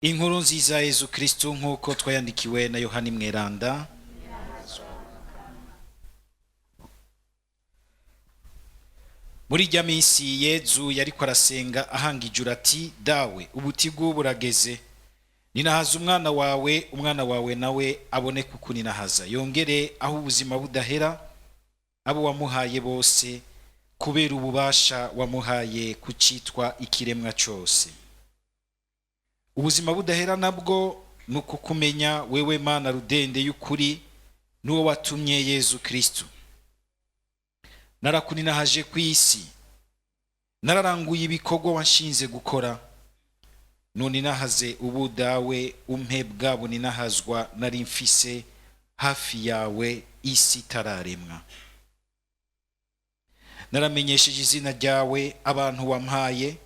Inkuru nziza ya Yezu Kristu nk'uko twayandikiwe na Yohani Mweranda. Muri irya minsi Yezu yariko arasenga ahanga ijuru ati: Dawe, ubutigu burageze, ninahaza umwana wawe, umwana wawe nawe abone kukuninahaza, yongere aho ubuzima budahera abo wamuhaye bose, kubera ububasha wamuhaye kucitwa ikiremwa cose. Ubuzima budahera nabwo ni ukukumenya wewe Mana rudende y'ukuri, n'uwo watumye Yezu Kristu. Narakuninahaje ku isi, nararanguye ibikorwa wanshinze gukora. Nuninahaze ubu Dawe, umpe bwa buninahazwa nari mfise hafi yawe isi itararemwa. Naramenyesheje izina ryawe abantu wampaye,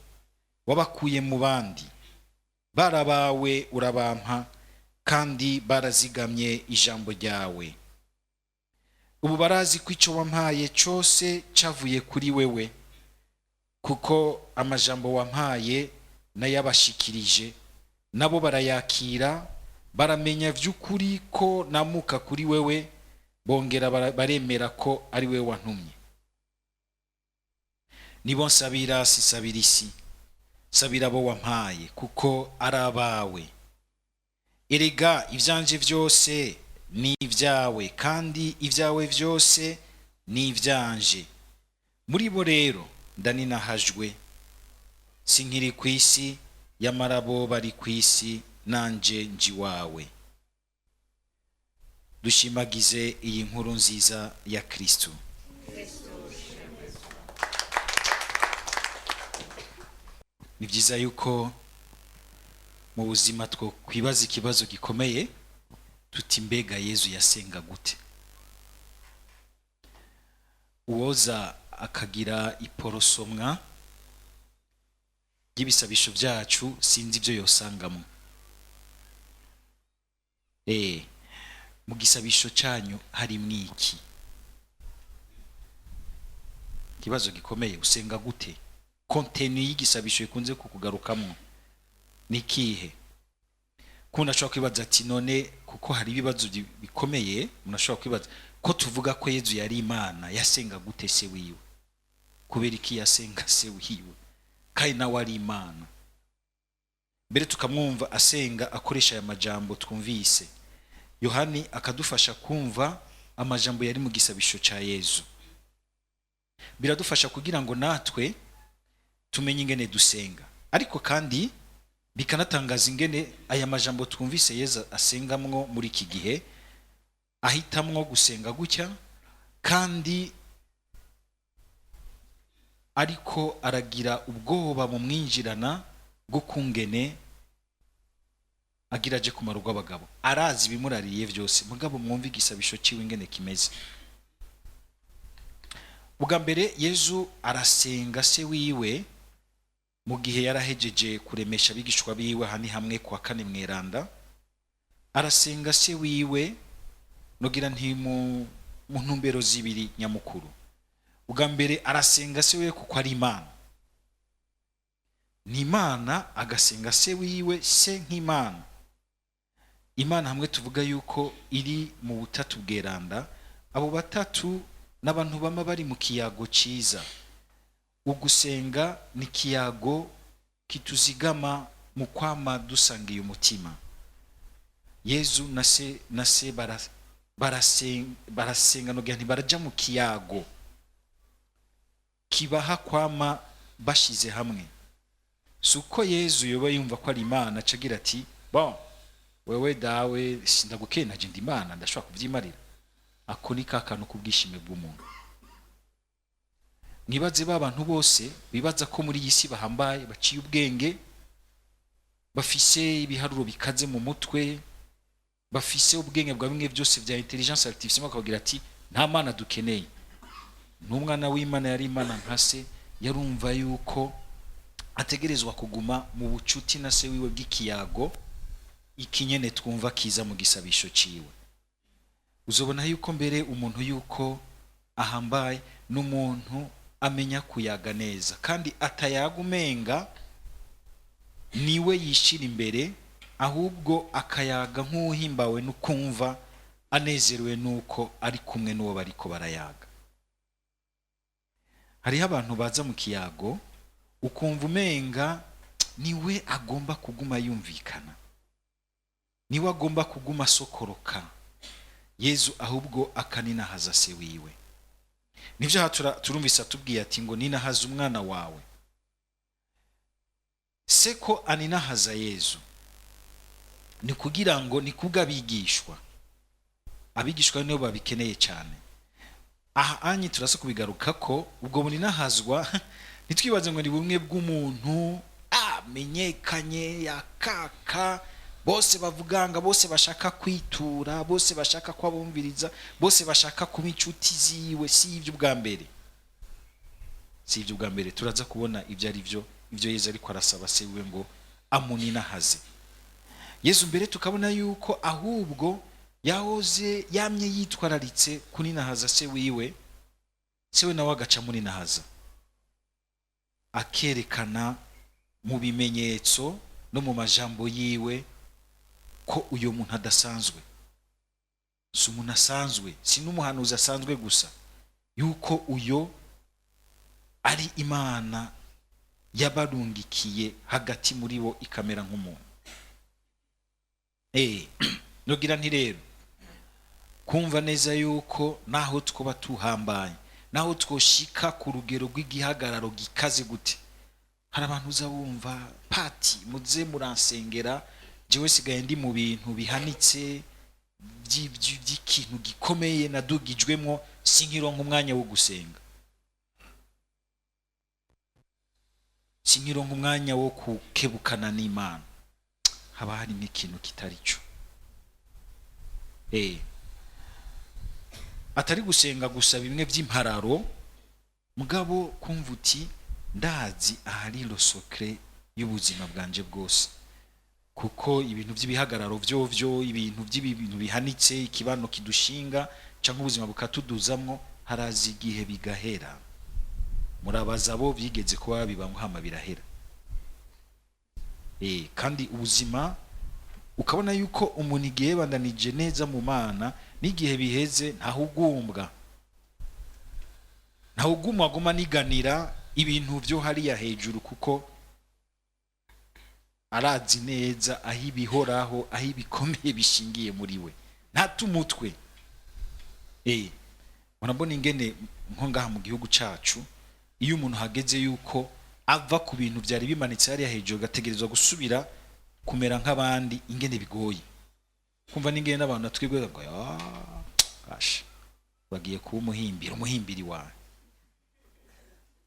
wabakuye mu bandi, barabawe urabampa, kandi barazigamye ijambo ryawe. Ubu barazi ko ico wampaye cose cavuye kuri wewe, kuko amajambo wampaye nayabashikirije, nabo barayakira, baramenya vy'ukuri ko namuka kuri wewe, bongera baremera ko ari wewe wantumye. Nibo nsabira, sinsabira isi, nsabira abo wampaye, kuko ari abawe. Erega ivyanje vyose ni ibyawe, kandi ibyawe vyose ni ivyanje. Muri bo rero ndaninahajwe, sinkiri ku isi, yamara bo bari ku isi, nanje nji wawe. Dushimagize iyi nkuru nziza ya Kristu. Ni vyiza yuko mu buzima twokwibaza ikibazo gikomeye tuti: mbega Yezu yasenga gute? Uwoza akagira iporosomwa ry'ibisabisho vyacu, sinzi ivyo yosangamo. Mu gisabisho canyu harimwo iki? Ikibazo gikomeye, usenga gute? Kontenu y'igisabisho ikunze kukugarukamwo ni kihe? Ko umuntu ashobora kwibaza ati none, kuko hari ibibazo bikomeye umuntu ashobora kwibaza, ko tuvuga ko Yezu yari Imana, yasenga gute se wiwe? Kubera iki yasenga se wiwe kandi nawe ari Imana? Mbere tukamwumva asenga akoresha aya majambo twumvise. Yohani akadufasha kumva amajambo yari mu gisabisho ca Yezu. Biradufasha kugira ngo natwe tumenye ingene dusenga, ariko kandi bikanatangaza ingene aya majambo twumvise Yezu asengamwo muri iki gihe, ahitamwo gusenga gutya, kandi ariko aragira ubwoba bumwinjirana bwo kungene agira aje kumara urw'abagabo. Arazi ibimurariye vyose, mugabo mwumve igisabisho ciwe ingene kimeze. Bwa mbere Yezu arasenga se wiwe mu gihe yarahejeje kuremesha abigishwa biwe, aha ni hamwe kwa kane mweranda. Arasenga se wiwe nogira nti mu ntumbero zibiri nyamukuru. Ubwa mbere arasenga se wiwe kuko ari Imana, ni Imana, agasenga se wiwe se nk'Imana. Imana hamwe tuvuga yuko iri mu butatu bweranda, abo batatu n'abantu bama bari mu kiyago ciza. Ugusenga ni kiyago kituzigama mu kwama dusangiye umutima. Yezu na se, na se barasenga nogira ntibaraja mu kiyago kibaha kwama bashize hamwe. Si uko Yezu yoba yumva ko ari Imana acagira ati bon, wewe dawe sindagukeye, naje ndi Imana, ndashobora kuvyimarira. Ako ni ka kantu k'ubwishime bw'umuntu. Mwibaze ba bantu bose bibaza ko muri iyi si bahambaye, baciye ubwenge, bafise ibiharuro bikaze mu mutwe, bafise ubwenge bwa bimwe byose vya intelligence artificielle, bakagira ati nta mana dukeneye. N'umwana w'Imana yari Imana nka se, yarumva yuko ategerezwa kuguma mu bucuti na se wiwe bw'ikiyago, ikinyene twumva kiza mu gisabisho ciwe. Uzobona yuko mbere umuntu yuko ahambaye n'umuntu amenya kuyaga neza, kandi atayaga umenga niwe yishira imbere, Ahubwo akayaga nk'uhimbawe n'ukumva anezerewe n'uko ari kumwe n'uwo bariko barayaga. Hariho abantu baza mu kiyago ukumva umenga niwe agomba kuguma yumvikana, niwe agomba kuguma asokoroka. Yezu ahubwo akaninahaza se wiwe. Nivyo aha turumvise atubwiye ati ngo ninahaza umwana wawe. Se ko aninahaza Yezu ni kugira ngo ni kubw'abigishwa, abigishwa nibo babikeneye cyane. Aha anyi turasa kubigaruka ko ubwo buninahazwa ntitwibaze ngo ni bumwe bw'umuntu amenyekanye yakaka, bose bavuganga, bose bashaka kwitura, bose bashaka kwabumviriza, bose bashaka kuba inshuti ziwe. Si ibyo ubwa mbere, si ibyo ubwa mbere. Turaza kubona ibyo ari byo, ibyo Yezu ariko arasaba se wiwe ngo amuninahaze Yezu. Mbere tukabona yuko ahubwo yahoze yamye yitwararitse kuninahaza se wiwe, se we nawe agaca amuninahaza, akerekana mu bimenyetso no mu majambo yiwe ko uyu muntu adasanzwe, si umuntu asanzwe, si n'umuhanuzi asanzwe gusa, yuko uyo ari Imana yabarungikiye hagati muri bo ikamera nk'umuntu. Nogira nti rero kumva neza yuko naho twoba tuhambaye, naho twoshika ku rugero rw'igihagararo gikaze gute, hari abantu uza wumva pati muze muransengera, jewe sigaye ndi mu bintu bihanitse by'ikintu gikomeye nadugijwemwo, sinkironka umwanya wo gusenga, sinkironka umwanya wo kukebukana n'Imana. Haba harimo ikintu kitari cyo. Atari gusenga gusa bimwe by'impararo, mugabo kumva uti ndazi ahari le secret y'ubuzima bwanje bwose, kuko ibintu by'ibihagararo vyovyo, ibintu by'ibintu bihanitse, ikibano kidushinga canke ubuzima bukatuduzamwo, harazi igihe bigahera. Murabaza abo byigeze kuba bibangwa hama birahera. Kandi ubuzima ukabona yuko umuntu igihe bandanije neza mu Mana, n'igihe biheze ntahugumbwa, ntahugumwa, aguma niganira ibintu byo hariya hejuru, kuko arazi neza aho ibihoraho, aho ibikomeye bishingiye muri we, ntatumutwe. Murabona ingene nko ngaha mu gihugu cacu, iyo umuntu hageze yuko ava ku bintu byari bimanitse hariya hejuru agategerezwa gusubira kumera nk'abandi, ingene bigoye kumva n'ingene n'abantu natwebwe ngo asha bagiye kuba umuhimbira, umuhimbiri wawe,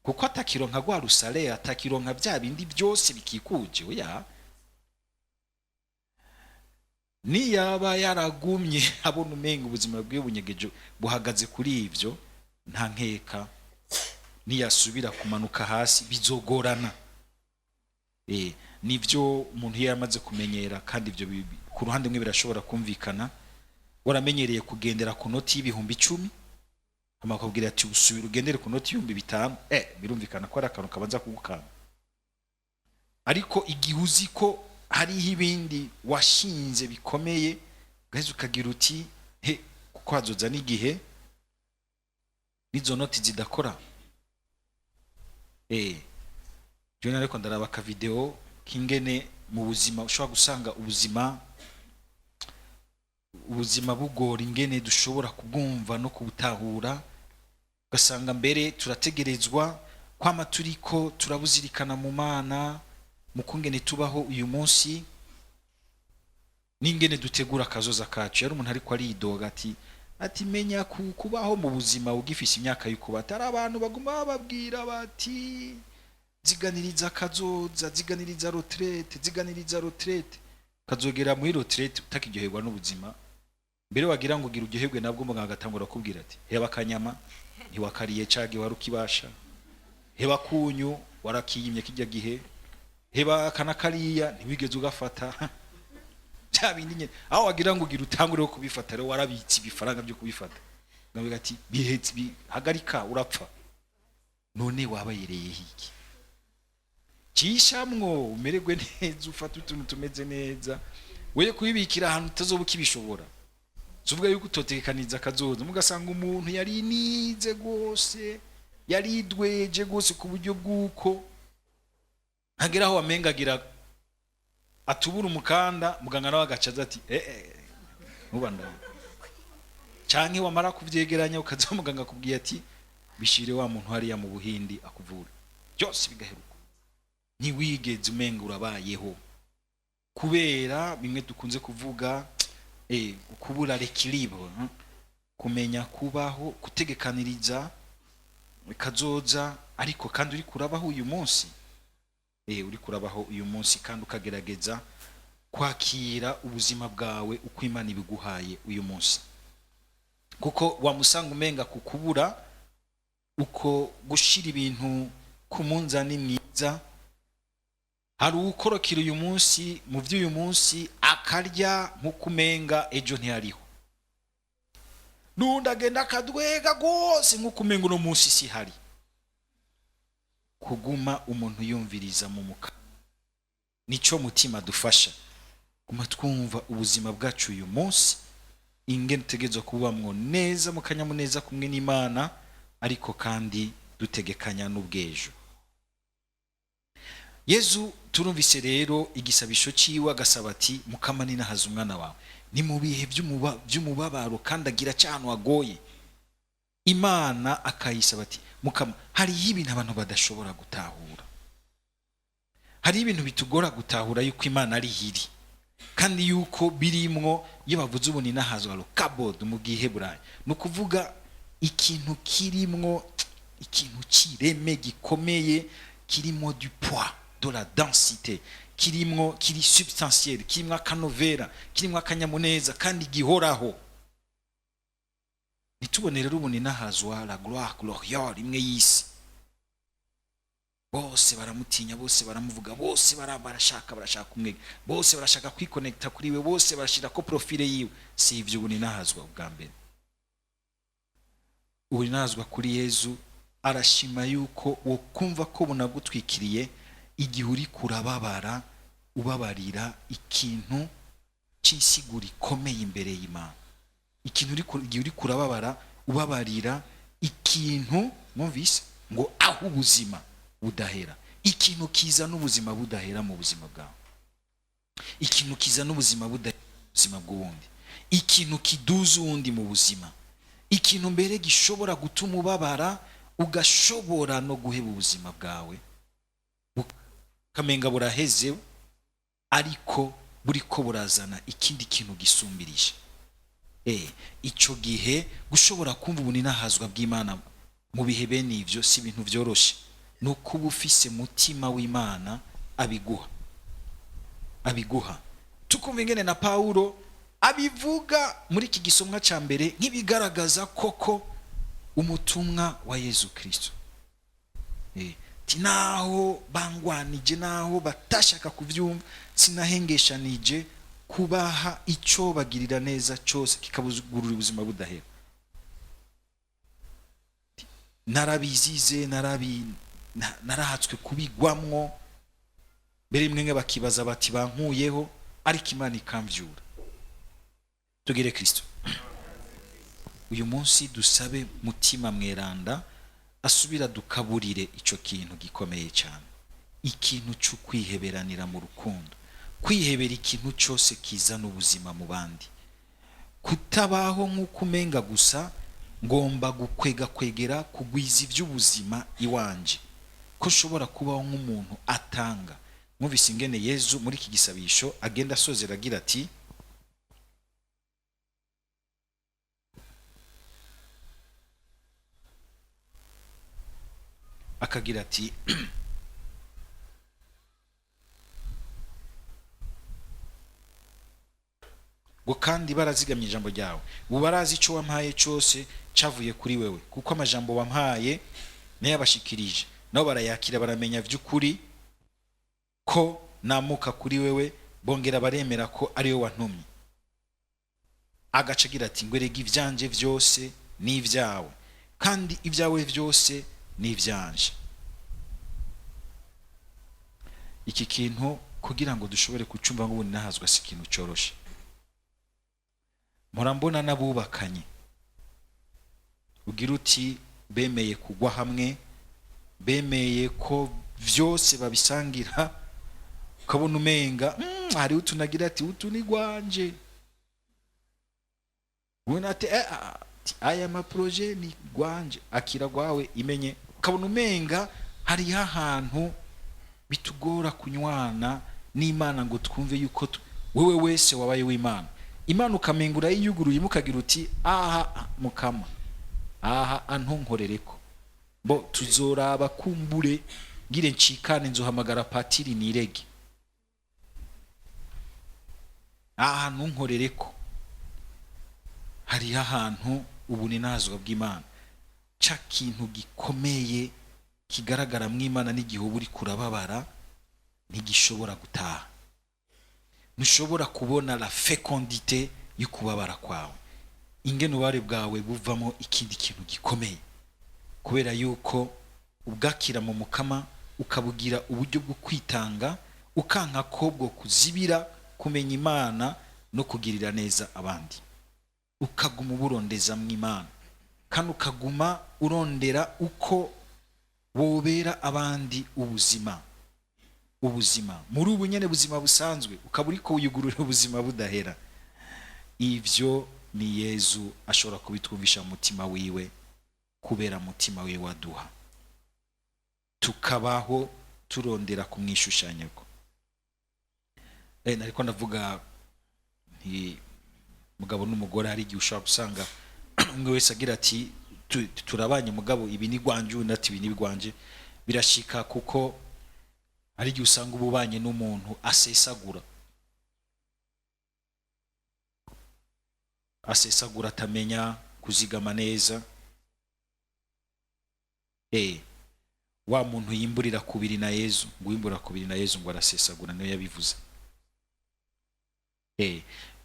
kuko atakironka rwa rusale, atakironka bya bindi byose bikikuje. Oya, niyaba yaragumye abona umenga ubuzima bwiwe bunyegeje buhagaze kuri ivyo, nta nkeka niyasubira kumanuka hasi bizogorana. Nivyo umuntu iyo yamaze kumenyera, kandi ivyo ku ruhande rumwe birashobora kumvikana. Waramenyereye kugendera ku noti y'ibihumbi 10, hama akakubwira ati usubira ugendere ku noti y'ibihumbi 5, birumvikana ko ari akantu kabanza kugukanga. Ariko igihe uzi ko hariho ibindi washinze bikomeye, ugaheza ukagira uti he, kuko hazoza n'igihe n'izo noti zidakora. Jewe ariko ndaraba aka video k'ingene mu buzima ushobora gusanga ubuzima bugora, ingene dushobora kubwumva no kubutahura, ugasanga mbere turategerezwa kwama turiko turabuzirikana mu Mana, mu kungene tubaho uyu munsi n'ingene dutegura akazoza kacu. Yari umuntu ariko aridoga ati menya kubaho mu buzima ugifise imyaka y'ukuba, atari abantu baguma bababwira bati ziganiriza akazoza, ziganiriza retraite, ziganiriza retraite, kazogera muri retraite utakiryoherwa n'ubuzima. Mbere wagira ngo ugira uryoherwe nabwo, muganga agatangura kubwira ati heba akanyama ntiwakariye cage wari ukibasha, heba kunyu warakiyimye kijya gihe, heba akana kariya ntiwigeze ugafata, bya bindi nyene aho wagira ngo ugira utangure kubifata, rero warabitse ibifaranga byo kubifata, ngavuga ati bihetse hagarika urapfa. None wabayereye hiki? Cishamwo umererwe neza, ufate utuntu tumeze neza, we kubibikira ahantu utazoba ukibishobora. Tuvuga yuko utotekaniza akazoza, mugasanga umuntu yari nize gose, yaridweje gose ku buryo bw'uko hagera aho wamengagira atubura umukanda, muganga nawe agaca aza ati eh eh, ntubandanye. Canke wamara kuvyegeranya ukaza muganga akubwiye ati bishire wa muntu hariya mu Buhindi akuvura, byose bigaheruka. Ntiwigeze umenga urabayeho, kubera bimwe dukunze kuvuga ukubura l'équilibre, kumenya kubaho, gutegekaniriza kazoza, ariko kandi uri kurabaho uyu munsi, uri kurabaho uyu munsi kandi ukagerageza kwakira ubuzima bwawe uko Imana ibiguhaye uyu munsi. Kuko wamusanga umenga kukubura uko gushira ibintu ku munzani mwiza. Hari uwukorokera uyu munsi mu by'uyu munsi, akarya nk'uko umenga ejo ntiyariho, n'undi agenda akadwega rwose nk'uko umenga uno munsi si hari. Kuguma umuntu yumviriza mu muka nico mutima dufasha guma twumva ubuzima bwacu uyu munsi, ingene dutegerezwa kubamwo neza mu kanyamuneza kumwe n'Imana, ariko kandi dutegekanya n'ubwejo. Yezu turumvise rero igisabisho ciwe, agasaba ati Mukama ninahaza umwana wawe. Ni mu bihe by'umubabaro kandi agira cyane agoye Imana, akayisaba ati Mukama, hariho ibintu abantu badashobora gutahura, hari ibintu bitugora gutahura yuko Imana ari hiri, kandi yuko birimwo. Iyo bavuze ubu ninahazwa kabod mu Giheburayi, ni ukuvuga ikintu kirimwo ikintu kireme gikomeye, kirimo du poids, de la densité, kirimwo, kiri substantiel, kirimwo akanovera, kirimwo akanyamuneza kandi gihoraho. Ntitubone rero ubu ninahazwa la gloire gloriole imwe y'isi, bose baramutinya, bose baramuvuga, bose barashaka kumwega, bose barashaka kwikonekta kuri we, bose barashira ko profile yiwe. Si ivyo ubu ninahazwa. Ubwa mbere ubu ninahazwa kuri Yezu arashima yuko wo kumva ko bunagutwikiriye igihe uri kurababara, ubabarira ikintu cy'insiguro ikomeye imbere y'Imana, ikintu igihe uri kurababara ubabarira ikintu mwumvise ngo aho ubuzima budahera, ikintu kiza n'ubuzima budahera mu buzima bwawe, ikintu kiza n'ubuzima budahera mu buzima bw'uwundi, ikintu kiduza uwundi mu buzima, ikintu mbere gishobora gutuma ubabara ugashobora no guheba ubuzima bwawe, ukamenga buraheze, ariko buriko burazana ikindi kintu gisumbirije. Ico gihe gushobora kumva ubuninahazwa bw'Imana mu bihe bene ivyo si ibintu vyoroshe. Ni uko uba ufise mutima w'Imana abiguha. Tukumva ingene na Paulo abivuga muri iki gisomwa ca mbere nk'ibigaragaza koko umutumwa wa Yezu Kristo. Ti naho bangwanije, naho batashaka kuvyumva, sinahengeshanije kubaha ico bagirira neza cyose kikabugurura ubuzima budahera. Narabizize, narahatswe kubigwamwo, mbere mwe bakibaza bati bankuyeho, ariko Imana ikamvyura. Tugire Kristo uyu munsi, dusabe mutima mweranda asubira dukaburire ico kintu gikomeye cyane, ikintu cyo kwiheberanira mu rukundo, kwihebera ikintu cyose kizana ubuzima mu bandi, kutabaho nk'uko umenga gusa ngomba gukwega kwegera kugwiza iby'ubuzima iwanje, ko nshobora kubaho nk'umuntu atanga. Mwumvise ingene Yezu muri iki gisabisho agenda asozera agira ati akagira ati ngo kandi barazigamye ijambo ryawe, ubu barazi ico wampaye cyose cavuye kuri wewe, kuko amajambo wampaye nayabashikirije, nabo barayakira, baramenya vy'ukuri ko namuka kuri wewe, bongera baremera ko ari we wantumye. Agaca agira ati ngo erega ivyanje vyose ni ibyawe, kandi ibyawe vyose ni ivyanje. Iki kintu kugira ngo dushobore kucumva ngo ubuninahazwa si ikintu coroshe. Mpora mbona n'abubakanye ugira uti bemeye kugwa hamwe, bemeye ko vyose babisangira, ukabona umenga hariho utunagira ati utu ni gwanje, ubona ati ati, aya ma projets ni gwanje, akira gwawe imenye. Ukabona umenga hariho ahantu bitugora kunywana n'Imana ngo twumve yuko wewe wese wabaye w'Imana. Imana ukamenga urayiyuguruye, mukagira uti aha mukama, aha antonkorereko bo tuzoraba, kumbure ngire ncikane nzohamagara patiri nirege, aha ntunkorereko. Hariho ahantu ubuninahazwa bw'Imana, ca kintu gikomeye kigaragara mw'Imana n'igihe uba uriko kurababara, ntigishobora gutaha. Ntushobora kubona la fécondité y'ukubabara kwawe, ingene ububabare bwawe buvamo ikindi kintu gikomeye, kubera yuko ubwakira mu mukama, ukabugira uburyo bwo kwitanga, ukanka ko bwo kuzibira kumenya Imana no kugirira neza abandi, ukaguma uburondeza mu Imana, kandi ukaguma urondera uko wobera abandi ubuzima, ubuzima muri ubu nyene buzima busanzwe, ukaba uriko wiyugururira ubuzima budahera. Ivyo ni Yezu ashobora kubitwumvisha mu mutima wiwe, kubera mutima wiwe waduha tukabaho turondera kumwishushanyako. Nariko ndavuga nti mugabo n'umugore, hari igihe ushobora gusanga umwe wese agira ati turabanye, mugabo ibi ni gwanje, undi ati ibi ni gwanje. Birashika, kuko hari igihe usanga ububanye n'umuntu asesagura, asesagura, atamenya kuzigama neza. Wa muntu yimburira kubiri na Yezu, ngo uwimburira kubiri na Yezu ngo arasesagura, niyo yabivuze.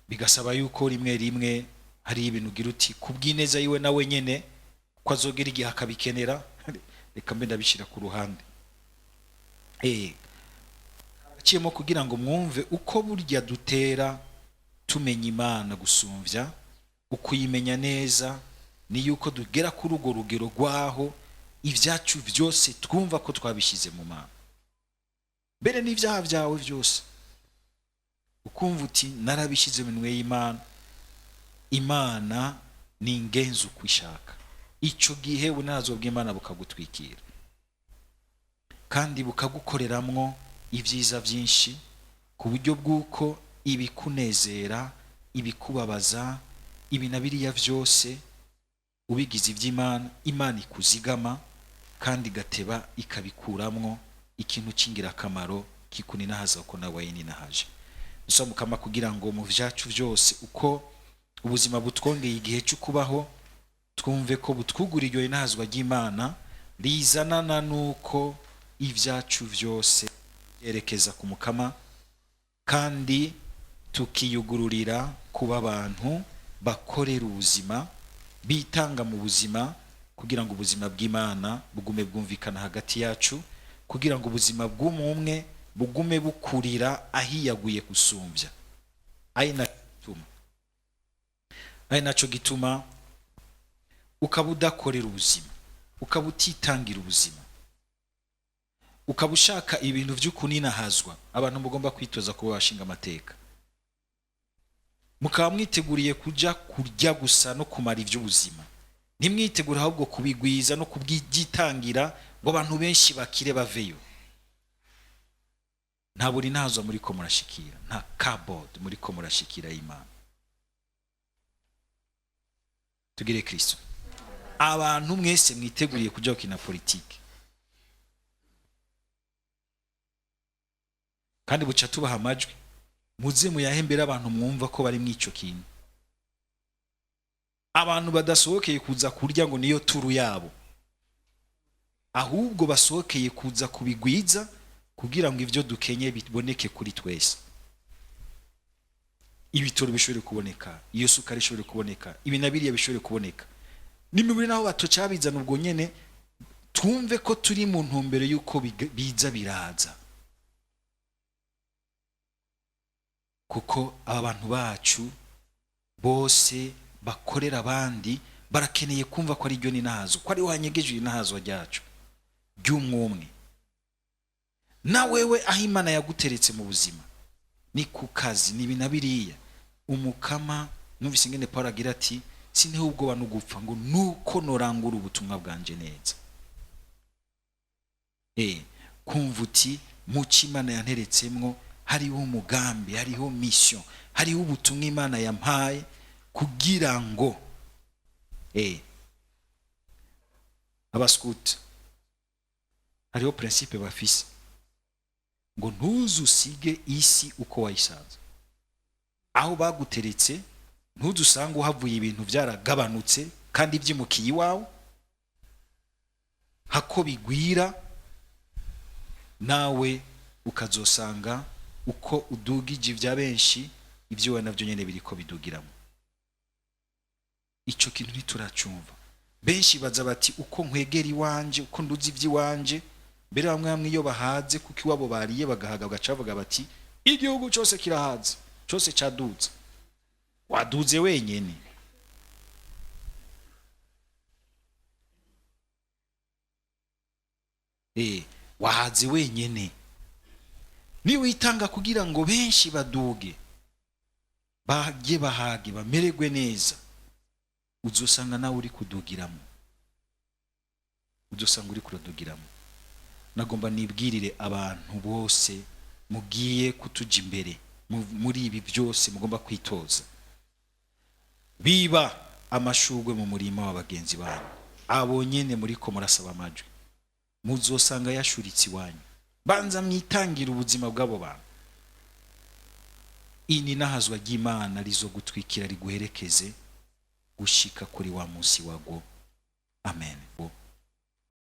Bigasaba yuko rimwe rimwe hari ibintu ugira uti kubw'ineza yiwe nawe nyene, ko azogera igihe akabikenera, reka mbe ndabishira ku ruhande. Aciyemo kugira ngo mwumve uko burya dutera tumenya Imana gusumvya ukuyimenya neza, ni yuko tugera kuri urwo rugero rwaho ibyacu byose twumva ko twabishyize mu Mana, mbere n'ibyaha byawe byose ukumva uti narabishyize mu minwe y'Imana, Imana ni ingenzi uko ishaka. Icyo gihe ubunazo bw'Imana bukagutwikira kandi bukagukoreramwo ibyiza byinshi, ku buryo bw'uko ibikunezera, ibikubabaza, ibi na biriya byose ubigize iby'Imana, Imana ikuzigama kandi igateba ikabikuramwo ikintu cy'ingirakamaro kikuninahaza uko nawe wayininahije. Dusaba Mukama kugira ngo mu vyacu byose, uko ubuzima butwongeye igihe cyo kubaho, twumve ko butwugura iryo inahazwa ry'Imana rizanana nuko ibyacu byose byerekeza ku Mukama, kandi tukiyugururira kuba abantu bakorera ubuzima, bitanga mu buzima, kugira ngo ubuzima bw'Imana bugume bwumvikana hagati yacu, kugira ngo ubuzima bw'umwe bugume bukurira ahiyaguye gusumbya. Ari naco gituma ukaba udakorera ubuzima, ukaba utitangira ubuzima, ukaba ushaka ibintu vy'ukuninahazwa. Abantu mugomba kwitoza kuba bashinga amateka, mukaba mwiteguriye kuja kurya gusa no kumara ivy'ubuzima, ntimwitegure ahubwo kubigwiza no kubyitangira ngo abantu benshi bakire baveyo. Nta buri ntazo muri ko murashikira, nta cupboard muri ko murashikira y'Imana. Tugire Kristo. Abantu mwese mwiteguriye kuja gukina politike, kandi buca tubaha amajwi, muze muyahembere abantu mwumva ko bari mwico kintu. Abantu badasohokeye kuza kurya ngo niyo turu yabo, ahubwo basohokeye kuza kubigwiza kugira ngo ivyo dukenye biboneke kuri twese. Ibitoro bishobore kuboneka, iyo sukari ishobore kuboneka, ibi na biriya bishobore kuboneka. Nimiburi naho batocabizana ubwo nyene, twumve ko turi mu ntumbero yuko biza biraza. Kuko aba bantu bacu bose bakorera abandi barakeneye kumva ko ari ryo ninahazo, ko ari wanyegeje inahazo ryacu ry'umwumwe. Na wewe aho Imana yaguteretse mu buzima, ni ku kazi, ni ibi na biriya. Umukama numvise ingene Paul agira ati: "Sintewe ubwoba no gupfa, ngo nuko norangura ubutumwa bwanje neza." Kumva uti muco Imana yanteretsemwo hariho umugambi, hariho mission, hariho ubutumwa Imana yampaye kugira ngo abaskuti hariho principe bafise ngo ntuzusige isi uko wayisanze. Aho baguteretse, ntuzusange uhavuye ibintu byaragabanutse kandi byimukiye iwawe, hako bigwira, nawe ukazosanga uko udugije ibya benshi, ibyo wowe nabyo nyine biriko bidugiramo. Ico kintu ntituracumva. Benshi baza bati: "Uko nkwegera iwanje, uko nduzi iby'iwanje." Mbere bamwe bamwe iyo bahaze, kuko iwabo bariye bagahaga, bagaca bavuga bati: "Igihugu cyose kirahaze, cyose caduze." Waduze wenyene. Wahaze wenyene. Niwitanga kugira ngo benshi baduge, bajye bahage, bamererwe neza, uzosanga nawe uri kudugiramo, uzosanga uri kuradugiramo. Nagomba nibwirire abantu bose mugiye kutuja imbere muri ibi byose mugomba kwitoza, biba amashurwe mu murima wa bagenzi banyu, abo nyene muriko murasaba amajwi, muzosanga yashuritse iwanyu. Banza mwitangira ubuzima bw'abo bantu. Ini nahazwa ry'Imana rizogutwikira, riguherekeze gushika kuri wa munsi wagwo. Amen.